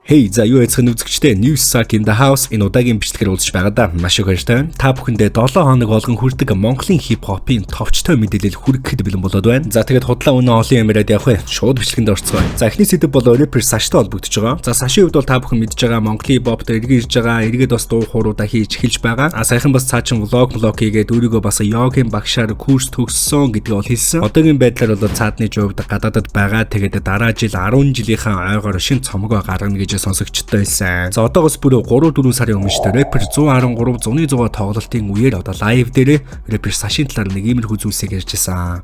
Hey, за, юу яцхан үзэгчтэй, News Sack in the house, энэ удаагийн бичлэгээр уулзч байгаа да. Маш их баяртай байна. Та бүхэндээ 7 хоног болгон хүрдэг Монголын хип хопын товчтой мэдээлэл хүргэхэд бэлэн болоод байна. За, тэгээд худлаа үнэ олон юм яриад явах вэ? Шууд бичлэгэнд орцгоё. За, эхний сэдэв бол рэпер Саштай холбогдож байгаа. За, Сашийн хувьд бол та бүхэн мэдж байгаа, Монголын хип хоптой эргэн ирж байгаа, эргээд бас дуу хууруудаа хийж эхэлж байгаа. А саяхан бас цаа чин vlog хийгээд өөрийгөө бас йогийн багшаар курс төгссөн гэдгийг бол хэлсэн. Одоогийн байдлаар бол цаадны хувьд гадаадад байгаа. Тэгээд дараа жил 10 жилийнхаа ойгоор шин цомгоо гаргана гэж сонсогчтой байсан. За, одоогоос бүр 3 4 сарын өмнө шүү дээ. Рэпер 113 зуны 100 тоглолтын үеэр одоо live дээрээ рэпер Сашийн талаар нэг иймэрхүү зүйлсийг ярьж байсан.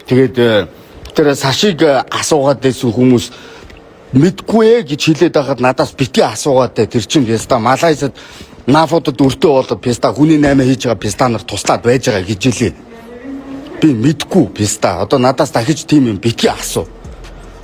Тэгээд тэр Сашиг асуугаад байсан хүмүүс мэдгүй ээ гэж хэлээд байхад надаас бити асуугаад те, тэр чинь писта Малайзад нафуудад өртөө болоод писта хүний 8 хийж байгаа, писта нар туслаад байж байгаа гэж хэлээ. Би мэдгүй писта. Одоо надаас дахиж тийм юм бити асуу.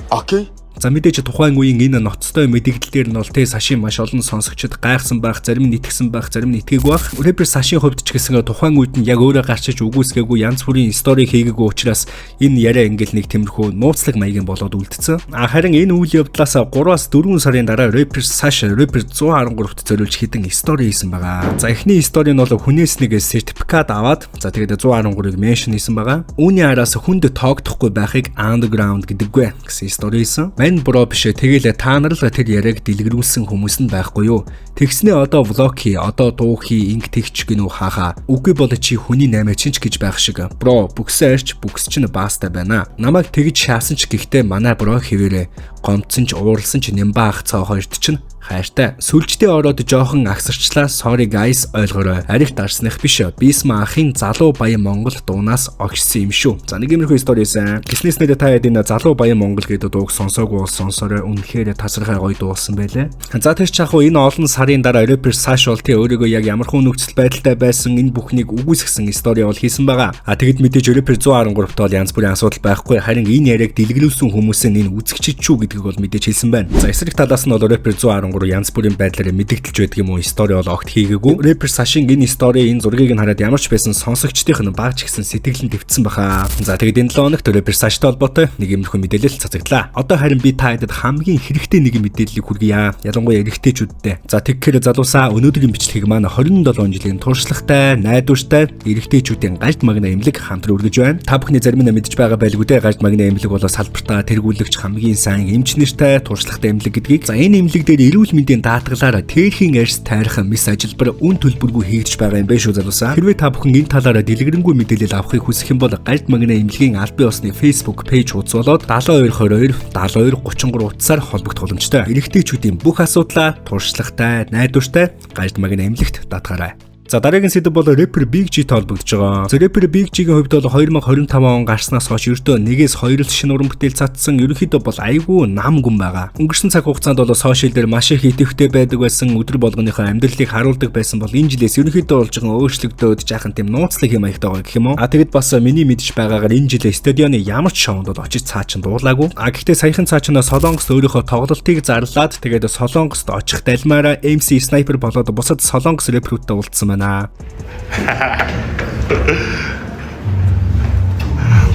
Okay. За, мэдээж тухайн үеийн энэ ноцтой мэдэгдэл дээр нь бол тэ Сашийн маш олон сонсогчид гайхсан байх, зарим нь итгэсэн байх, зарим нь итгээгүй байх. Рэпер Сашийн хувьд ч гэсэн тухайн үед нь яг өөрөө гарч иж үгүйсгээгүй, янз бүрийн story хийгээгүй учраас энэ яриа ингээл нэг тиймэрхүү нууцлаг маягийн болоод үлдсэн. А харин энэ үйл явдлаас 3-аас 4 сарын дараа рэпер Саш рэпер 113-т зориулж хэдэн story хийсэн байгаа. За, эхний story нь бол хүнээс нэг сертификат аваад, за, тэгээд 113-ыг mention хийсэн байгаа. Үүний араас хүнд тоогдохгүй байхыг underground гэдэггүй гэсэн story хийсэн. Мань bro биш ээ, тэгэл та нар л тэр яриаг дэлгэрүүлсэн хүмүүс нь байхгүй юу? Тэгснээ одоо vlog хий, одоо дуу хий, инг тэгч гинүү, хаахаа. Үгүй бол чи хүний наймаа чинь ч гэж байх шиг. Bro, бүксэн арч бүкс чинь баастай байна. Намайг тэгж шаасан ч гэхдээ манай bro хэвээрээ гомдсон ч уурлсан ч нямба ах цаа хоёрт чинь хайртай. Сүлждээ ороод жоохон агсарчлаа. Sorry guys, ойлгоорой. Арих дарсных биш. Бисма ахын залуу баян Монгол дуунаас огшсон юм шүү. За, нэг иймэрхүү story байсан. Гиснээс нэрээ та хэд энэ залуу баян Монгол гэдэг дууг сонсоогүй бол сонсоорой. Үнэхээр тасархай гоё дуу болсон байлээ. За, тэр ч яг энэ олон сарын дараа рэпер Саш бол тий өөрийгөө яг ямар хүн нөхцөл байдалтай байсан, энэ бүхнийг үгүйсгсэн story бол хийсэн байгаа. А тэгэд мэдээж рэпер 113-т бол янз бүрийн асуудал байхгүй. Харин энэ яриаг дэлгэрүүлсэн хүмүүс нь энэ үзэгчид шүү гэдгийг бол мэдээж хэлсэн байна. За, эсрэг талаас нь бол рэпер 113 янз бүрийн байдлаар мэдэгдэлж байдаг юм уу, story бол огт хийгээгүй. Рэпер Сашин энэ story, энэ зургийг нь хараад ямар ч байсан сонсогчдийнх нь баг ч гэсэн сэтгэл нь твцсэн баха. За, тэгэд энэ 7 хоногт рэпер Саштай холбоотой нэг иймэрхүү мэдээлэл цацагдлаа. Одоо харин би та хэдэд хамгийн хэрэгтэй нэг мэдээллийг хүргье. Ялангуяа эрэгтэйчүүдтэй. За, тэгэхээр залуусаа, өнөөдрийн бичлэгийг маань 27 жилийн туршлагатай, найдвартай эрэгтэйчүүдийн гажд магна эмнэлэг хамтран үргэж байна. Та бүхний зарим нь мэдж байгаа байлгүй дээ. Гажд магна эмнэлэг бол салбартаа тэргүүлэгч хамгийн сайн эмч нартай туршлагатай эмнэлэг гэдгийг. За, энэ эмнэлэг дээр эрүүл мэндийн даатгалаараа тэрхийн арьс тайрах мэс ажилбар үн төлбөргүй хийгдэж байгаа юм байна шүү, залуусаа. Хэрвээ та бүхэн энэ талаараа дэлгэрэнгүй мэдээлэл авахыг хүсэх юм бол гажд магна эмнэлгийн албан ёсны Facebook page хуудас болоод 72 22 72 33 утсаар холбогдох боломжтой. Эрэгтэйчүүдийн бүх асуудлаа туршлагатай, найдвартай гажд магна эмнэлэгт даатгаарай. За, дараагийн сэдэв бол рэпер Big G холбогдож байгаа. За, рэпер Big G-ийн хувьд бол 2025 он гарснаас хойш ердөө нэгээс хоёр л шинэ уран бүтээл цацсан. Ерөнхийдөө бол айгүй нам гүн байгаа. Өнгөрсөн цаг хугацаанд бол social дээр маш их идэвхтэй байдаг байсан, өдөр болгоныхоо амьдралыг харуулдаг байсан бол энэ жилээс ерөнхийдөө болж байгаа өөрчлөгдөөд жаахан тийм нууцлаг юм аягтай байгаа гэх юм уу. А тэгэд бас миний мэдж байгаагаар энэ жилээ стадионы ямар ч шоунд бол очиж цаа чин дуулаагүй. А гэхдээ саяхан цаа чинаа Солонгост өөрийнхөө тоглолтыг зарлаад, тэгээд Солонгост очих далмаараа MC Sniper болоод бусад Солонгос рэперүүдтэй уулзсан байна.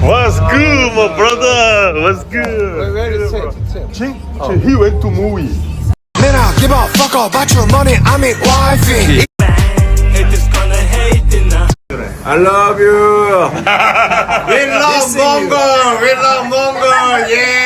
What's good, my brother? What's good? Where is it? Ching, he went to movie. Man, I give a fuck about your money. I mean wifey. Haters gonna hate and I I love you. We love Mongol. We love Mongol. Yeah.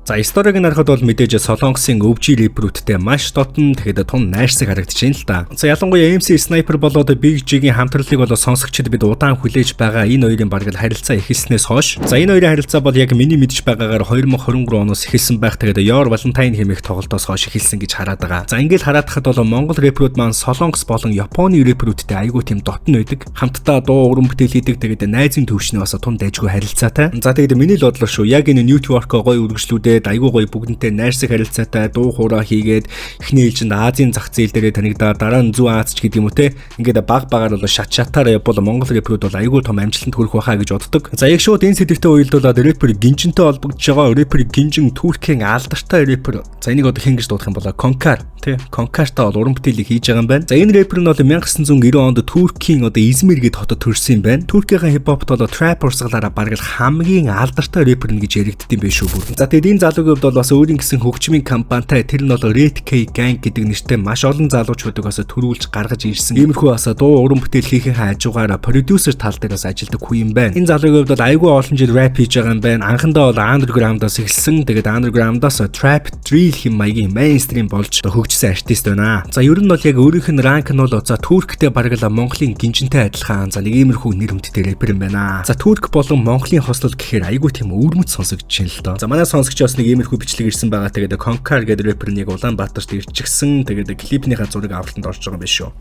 За, story г нь харахад бол мэдээж Солонгосын OG рэперүүдтэй маш дотн, тэгэхэд тун найрсаг харагдаж байна л да. За, ялангуяа MC Sniper болоод Big G-ийн хамтрлыг бол сонсогчид бид удаан хүлээж байгаа, энэ хоёрын бараг л харилцаа эхэлснээс хойш. За, энэ хоёрын харилцаа бол яг миний мэдж байгаагаар 2023 оноос эхэлсэн байх. Тэгээд Your Valentine хэмээх тоглолтоос хойш эхэлсэн гэж хараад байгаа. За, ингээл хараад хахад бол Монгол рэперүүд маань Солонгос болон Японы рэперүүдтэй айгүй тийм дотн байдаг. Хамтдаа дуу уран бүтээл хийдэг. Тэгээд найзын төвшнөө бас тун дайжгүй харилцаатай. За, тэгээд миний л бодлоо шүү. Яг энэ network гоё үргэлжлүүлээд айгүй гоё бүгдэнтэй найрсаг харилцаатай дуу хуурай хийгээд эхний ээлжинд Азийн зах зээл дээрээ танигдаа, дараа нь Зүүн Аз ч гэдэг юм уу те, ингээд баг багаар бол шат шатаар явбал Монгол рэперүүд бол айгүй том амжилтанд хүрэх байхаа гэж боддог. За, яг шууд энэ сэдвтэй уялдуулаад рэпер Гинжинтэй холбогдож байгаа. Рэпер Гинжин Туркийн алдартай рэпер. За, энийг одоо хэн гэж дуудах юм болоо, Конкар тий, Конкартай бол уран бүтээлийг хийж байгаа юм байна. За, энэ рэпер нь бол 1990 онд Туркийн одоо Измир гэдэг хотод төрсэн юм байна. Туркийн хипхопт бол trap урсгалаараа бараг л хамгийн алдартай рэпер нь гэж яригддаг юм байна шүү бүр. За, тэгээд энэ залуугийн хувьд бол бас өөрийн гэсэн хөгжмийн компанитай, тэр нь бол Red K Gang гэдэг нэртэй маш олон залуучуудыг бас төрүүлж гаргаж ирсэн. Иймэрхүү бас дуу, уран бүтээл хийхийнхээ хажуугаар продюсер тал дээр бас ажилладаг хүн юм байна. Энэ залуугийн хувьд бол айгүй олон жил рэп хийж байгаа юм байна. Анхандаа бол underground-аас эхэлсэн. Тэгээд underground-аас trap, drill хэм маягийн mainstream болж хөгжсөн артист байна. За, ер нь бол яг өөрийнх нь rank нь бол за Турктэй бараг л Монголын Гинжинтэй адилхан. За, нэг иймэрхүү нэр хүндтэй рэпер юм байна. За, Турк болон Монголын хослол гэхээр айгүй тийм өвөрмөц сонсогдож байна л доо. За, манай сонсогч бас нэг иймэрхүү бичлэг ирсэн байгаа. Тэгээд Конкар гэдэг рэпер нэг Улаанбаатарт ирчихсэн. Тэгээд клипнийхаа зураг авалтанд орж байгаа юм биш үү.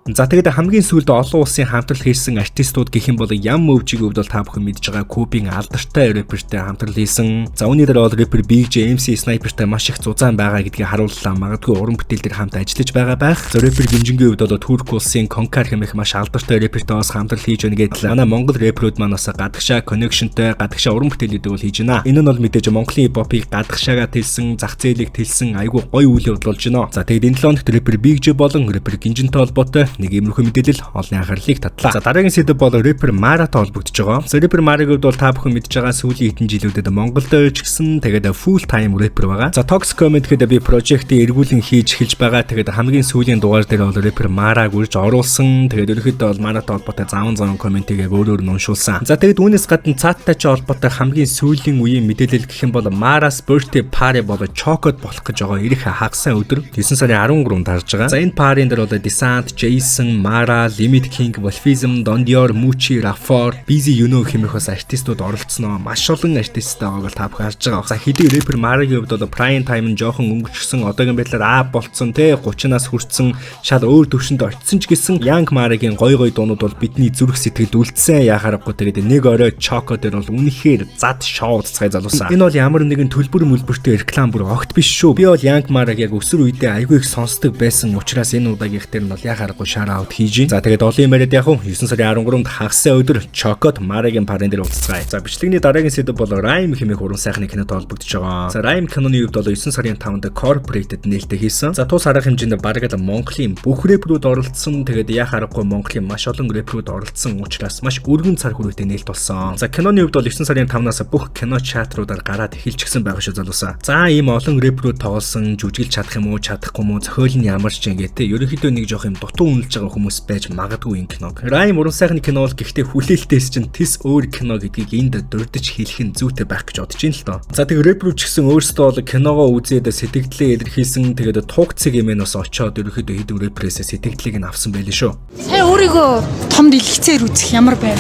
За, тэгээд хамгийн сүүлд олон улсын хамтрал хийсэн артистууд гэх юм бол Ям Өвжигийн хувьд бол та бүхэн мэдж байгаа Кубын алдартай рэпертэй хамтрал хийсэн. За, үүний дараа бол рэпер Big J, MC Sniper-тай маш их зузаан байгаа гэдгийг харууллаа. Магадгүй уран бүтээл дээр хамт ажиллаж байгаа байх. За, рэпер Гинжингийн хувьд бол Турк улсын Конкар хэмээх маш алдартай рэпертэй бас хамтрал хийж байна гэдэл. Манай Монгол рэперүүд маань бас гадагшаа connection-тэй, гадагшаа уран бүтээлүүдийг бол хийж байна. Энэ нь бол мэдээж Монголын хипхопыг гадагшаагаа тэлсэн, зах зээлийг тэлсэн айгүй гоё үйл явдал болж байна. За, тэгээд энэ 7 хоногт рэпер Big J болон рэпер Гинжинтэй холбоотой нэг иймэрхүү мэдээлэл олон анхаарлыг татлаа. За, дараагийн сэдэв бол рэпер Маратай холбогдож байгаа. За, рэпер Марагийн хувьд бол та бүхэн мэдж байгаа, сүүлийн хэдэн жилүүдэд Монголд ойж гисэн, тэгээд full time рэпер байгаа. За, Toxic Comment гэдэг би project-ийг эргүүлэн хийж эхэлж байгаа. Тэгээд хамгийн сүүлийн дугаар дээр бол рэпер Мараг үрж оруулсан. Тэгээд ерөнхийдөө бол Маратай холбоотой заван заван comment-ийг яг өөрөөр нь уншуулсан. За, тэгээд үүнээс гадна цааттай ч холбоотой хамгийн сүүлийн үеийн мэдээлэл гэх юм бол Мараас birthday party болоо Чокод болох гэж байгаа. Ирэх хагас сайн өдөр 9 сарын 13-нд харж байгаа. За, энэ party-н дээр бол Desant, Jason, Mara, Limit King, Wolfism, Don Dior, Muchi, Rafor, Busy You Know хэмээх бас артистууд оролцсноо. Маш олон артисттай байгааг бол та бүхэн харж байгаа. За, хэдий рэпер Марагийн хувьд бол prime time нь жоохон өнгөрчихсөн, одоогийн байдлаар А болцсон те 30 нас хүрсэн, шал өөр төвшөнд очисон ч гэсэн Young Mara-гийн гой гой дуунууд бол бидний зүрх сэтгэлд үлдсэн. Яхаарахгүй тэгээд нэг орой Choco дээр бол үнэхээр зад шоу цацгай залуусаа. Энэ бол ямар нэгэн төлбөр мөлбөртэй реклам бүр огт биш шүү. Би бол Young Mara-г яг өсвөр үедээ айгүй их сонсдог байсан учраас энэ удаагийнх дээр нь бол яхаарахгүй shout out хийж. За, тэгээд олон юм яриад яг 9 сарын 13-нд хагас сайн өдөр Чокод Марагийн party-н дээр уулзцгаая. За, бичлэгний дараагийн сэдэв бол Rhyme хэмээх уран сайхны кинотой холбогдож байгаа. За, Rhyme киноны хувьд бол 9 сарын 5-нд Corporate-д нээлттэй хийсэн. За, тус арга хэмжээнд бараг л Монголын бүх рэпрүүд оролцсон. Тэгээд яхаарахгүй Монголын маш олон рэпрүүд оролцсон учраас маш өргөн цар хүрээтэй нээлт болсон. За, киноны хувьд бол 9 сарын 5-наас бүх кино театруудаар гараад эхэлчихсэн байгаа шүү, залуусаа. За, ийм олон рэпрүүд тоглосон, жүжиглж чадах юм уу, чадахгүй юм уу, зохиол нь ямар ч юм гээ те. Ерөнхийдөө нэг жоох юм дутуу үнэлж байгаа хүмүүс байж магадгүй энэ киног. Rhyme уран сайхны кино бол гэхдээ хүлээлтээс чинь тис өөр кино гэдгийг энд дурдж хэлэх нь зүйтэй байх гэж бодож байна л доо. За, тэг рэпрүүд ч гэсэн өөрсдөө бол киногоо үзээд сэтгэлдээ илэрхийлсэн. Тэгээд туг цэг юм бас очоод ерөнхийдөө хэдэн рэпрээсээ сэтгэлдлийг нь авсан байлээ шүү. Сая өөрийгөө том дэлгэцээр үзэх ямар байв?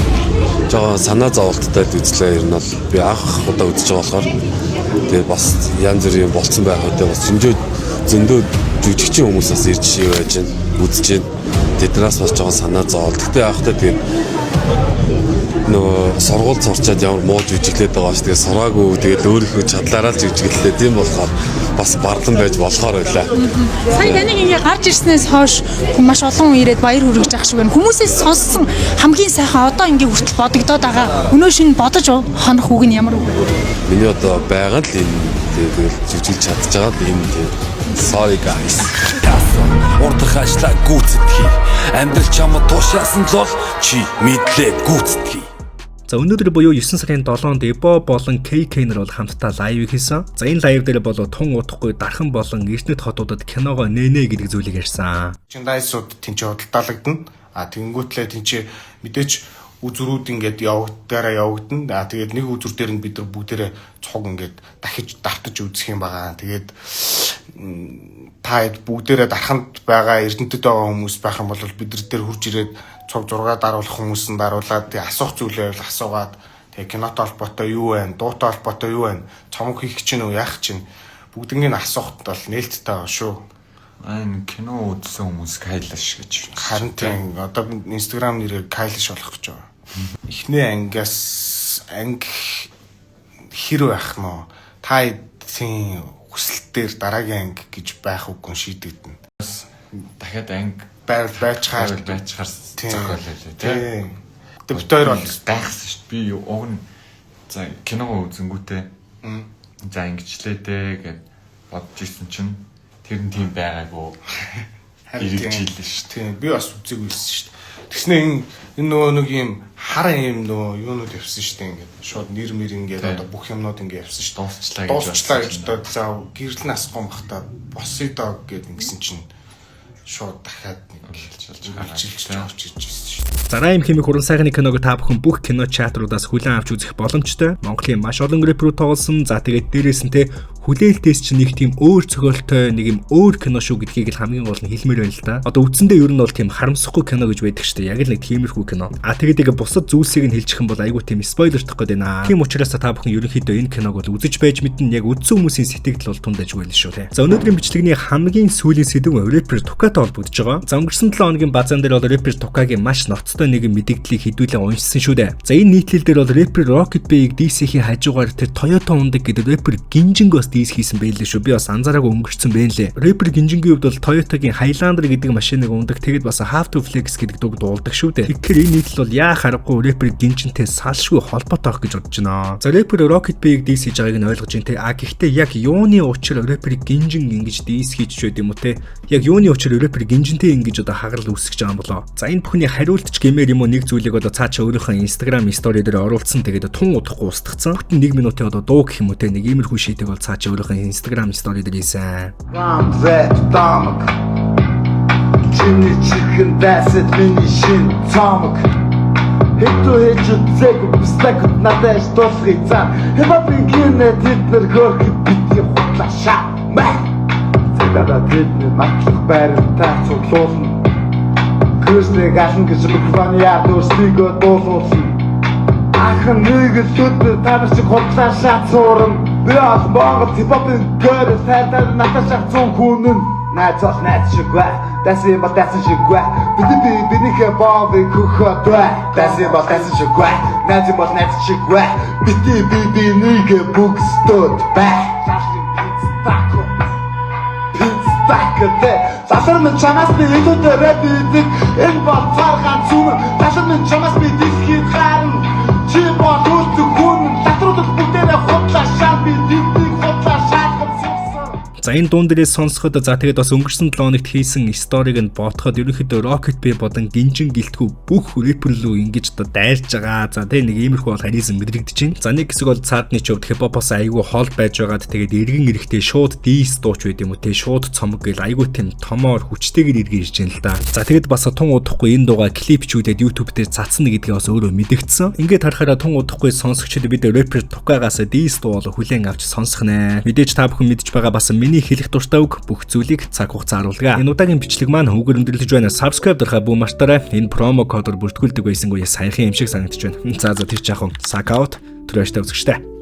Жоо санаа зовлттой үзлээ. Ер нь бол би анх удаа үзэж байгаа болохоор тэгээ бас янз бүрийн болцсон байх үү. Бас зөндөө жүжигчин хүмүүс бас ирж юу яаж байна, үзэж байна. Тэднээс бас жоохон санаа зовлт. Гэтэ яг та тэгээд нөгөө сургууль сурчаад ямар муу жүжиглээд байгаа ш. Тэгээ сураагүй, тэгээд өөрийнхөө чадлаараа л жүжиглэлээ. Тийм болохоор бас барлан байж болохоор байлаа. Сая таныг ингээ гарч ирснээс хойш хүн маш олон хүн ирээд баяр хүргэж байгаа шиг байна. Хүмүүсээс сонссон хамгийн сайхан одоо ингээ хүртэл бодогдоод байгаа. Өнөө шинэ бодож хонох үг нь ямар үг вэ? Миний одоо байгаа л энэ, тэгэл жүжиглж чадж байгаа л энэ тийм. Sorry, guys. Урдах ажлаа гүйцэтгэе. Амьдрал чамд тушаасан л бол чи мэдлээ гүйцэтгэе. За, өнөөдөр буюу 9 сарын 7-нд Эбо болон KK нар бол хамтдаа live хийсэн. За, энэ live дээр бол тун удахгүй Дархан болон Эрдэнэт хотуудад киногоо нэнэ гэдэг зүйлийг ярьсан. Merchandise-ууд тэнцээ худалдаалагдана. А тэгэнгүүтлээ тэнцээ мэдээч үзрүүд ингээд явагдаараа явагдана. А тэгээд нэг үзүр дээр нь бид нар бүгдээрээ цуг ингээд дахиж давтаж үзэх юм байгаа. Тэгээд та хэд бүгдээрээ Дарханд байгаа, Эрдэнэтэд байгаа хүмүүс байх юм бол бид нар дээр хурж ирээд цуг зураг даруулах хүмүүс нь даруулаад, тэгээ асуух зүйлээ бол асуугаад, тэгээ кинотой холбоотой юу байна, дуутай холбоотой юу байна, цомог хийх чинь үү, яах чинь бүгднийг нь асуухад бол нээлттэй байгаа шүү. Аа, энэ кино үзсэн хүмүүс Кайлаш гэж. Харин тийм, одоо Instagram нэрээр Кайлаш болох гэж байгаа. Эхний ангиас анги хэр байх нь вэ? Та тийм хүсэлтээр дараагийн анги гэж байх үгүй шийдэгдэнэ. Дахиад анги Байвал байчхаар байвал байчхаар зохиол байлаа тий. Тийм. Тэгээ бид хоёр бол Гайхсан шүү дээ. Би уг нь за киногоо үзэнгүүтээ за ингэчлээ дээ гэд бодож исэн чинь тэр нь тийм байгаагүй. Эргэж ийлээ шүү. Тийм, би бас үзээгүй байсан шүү дээ. Тэгснэ энэ нөгөө нэг юм хар юм нөгөө юунууд явсан шүү дээ, ингээд шууд нэр мэр ингээд одоо бүх юмнууд ингээд явсан шүү дээ. Дуусчлаа гэж Дуусчлаа гэж одоо за гэрэл нь асахгүй бахта босъё доо гэд ингэсэн чинь шууд дахиад нэг үргэлжилж орж ирж байсан шүү дээ. За, Rhyme хэмээх уран сайхны киног та бүхэн бүх кино театруудаас хүлээн авч үзэх боломжтой. Монголын маш олон рэпер тоглосон. За, тэгээд дээрээс нь те хүлээлтээс чинь нэг тийм өөр цогцолтой нэг юм өөр кино шүү гэдгийг л хамгийн гол нь хэлмээр байна л да. Одоо үндсэндээ ер нь бол тийм харамсахгүй кино гэж байдаг шүү дээ. Яг л нэг тиймэрхүү кино. А тэгээд ингээ бусад зүйлсийг нь хэлчих юм бол айгүй тийм spoiler тох гээд байна. Тийм учраас та бүхэн ерөнхийдөө энэ киног бол үзэж байж мэднэ. Яг үзсэн хүмүүсийн сэтгэл бол тунд ажгүй л шүү те. За, өнөөдрийн бичлэгний хамгийн сүүлийн сэдэв рэпер Тукатай холбогдож байгаа. За, өнгөрсөн 7 хоногийн базаан дээр бол рэпер Тукагийн маш ноцтой нэгэн мэдэгдлийг хэдүүлэн уншсан шүү дээ. За, энэ нийтлэл дээр бол рэпер Rocket Bay-г DC-ийн хажуугаар тэр Toyota ундаг гэдэг рэпер Гинжингоос diss хийсэн байлээ шүү. Би бас анзаараагүй өнгөрцөн байна лээ. Рэпер Гинжингийн хувьд бол Toyota-гийн Highlander гэдэг машиныг ундаг. Тэгээд бас How to Flex гэдэг дууг дуулдаг шүү дээ. Тэгэхээр энэ нийтлэл бол яа харахгүй рэпер Гинжинтэй салшгүй холбоотой байх гэж бодож байна. За, рэпер Rocket Bay-г diss хийж байгааг нь ойлгож байна те. А гэхдээ яг юуны учир рэпер Гинжин ингэж diss хийж байд юм уу те? Яг юуны учир рэпер Гинжинтэй ингэж одоо хагарал үүсгэж байгаа юм болоо? За, энэ бүхний хариулт ч гэмээр юм уу, нэг зүйлийг одоо цаашаа өөрийнхөө Instagram story дээр оруулсан. Тэгээд тун удахгүй устгацсан. Бүтэн 1 минутын одоо дуу гэх юм уу те, нэг иймэрхүү шийдэг бол цаашаа өөрийнхөө Instagram story дээр хийсэн. Rhyme rap тамаг. Чиний чихэн дайсад миний шин цамаг. Хэтүү хийж үзээгүй бислэг надад тулхыг зам. Хипхопын гинэ тэд нар хөөрхөд битгий хутлаа шаа. Мэ. Цагдаа тэдний матлах байртаа цуглуулна. Күрснийг ална гэж микрофон яа өөрсдийгөө дуулуулна. Ахын нэг л өдөр та нар шиг хутлаа шаа цуурна. Би бол Монгол хипхопын гэр сайдар надад шах зүүн хүн нь. Найз бол найз шиг бай. Дайсан бол дайсан шиг бай. Бид би бинийхээ боовыг хөхөд бай. Дайсан бол дайсан шиг бай. Найз бол найз шиг бай. Бити би бинийхээ бүгстөд бай. Тако. Пиццак тэ. Залар минь, чамаас би илүүтэй рэп хийдэг. Энэ бол цар ганц үнэн. Залар минь, чамаас би дэлхийд гарна. Чи бол үлдэх хүн. Латруудад бүгдээрээ худлаа шаа, би тэднийг худлаа шаахад суусан. За, энэ дуун дээрээс сонсоход, за тэгээд бас өнгөрсөн 7 хоногт хийсэн story г нь бодоход ерөнхийдөө Rocket Bay болон Гинжин гэлтгүү бүх рэпер лүү ингэж одоо дайрж байгаа. За тэг нэг иймэрхүү бол харизм мэдрэгдэж байна. За, нэг хэсэг бол цаадны ч хувьд хипхопоос айгүй хол байж байгаад, тэгээд эргэн эрэхтэй шууд diss дууч байд юм уу те, шууд цомог гэл айгүй тийм томоор хүчтэйгээр эргэн ирж байна л да. За, тэгээд бас тун удахгүй энэ дууга клипчүүдэд YouTube дээр цацна гэдгээ бас өөрөө мэдэгдсэн. Ингээд харахаараа тун удахгүй сонсогчд бид рэпер Тукагаас diss дуу бол хүлээн авч сонсох нэ. Мэдээж та бүхэн мэдж байгаа бас миний хэлэх дуртай үг: бүх зүйлийг цаг хугацаа харуулдаг. Энэ удаагийн бичлэг маань үүгээр өндөрлөж байна. Subscribe дарахаа бүү мартаарай. Энэ promo кодоор бүртгүүлдэг байсангүй саяхан юм шиг санагдаж байна. За, тэр ч яах вэ? Suck out. Түр баяртай үзэгчтэй.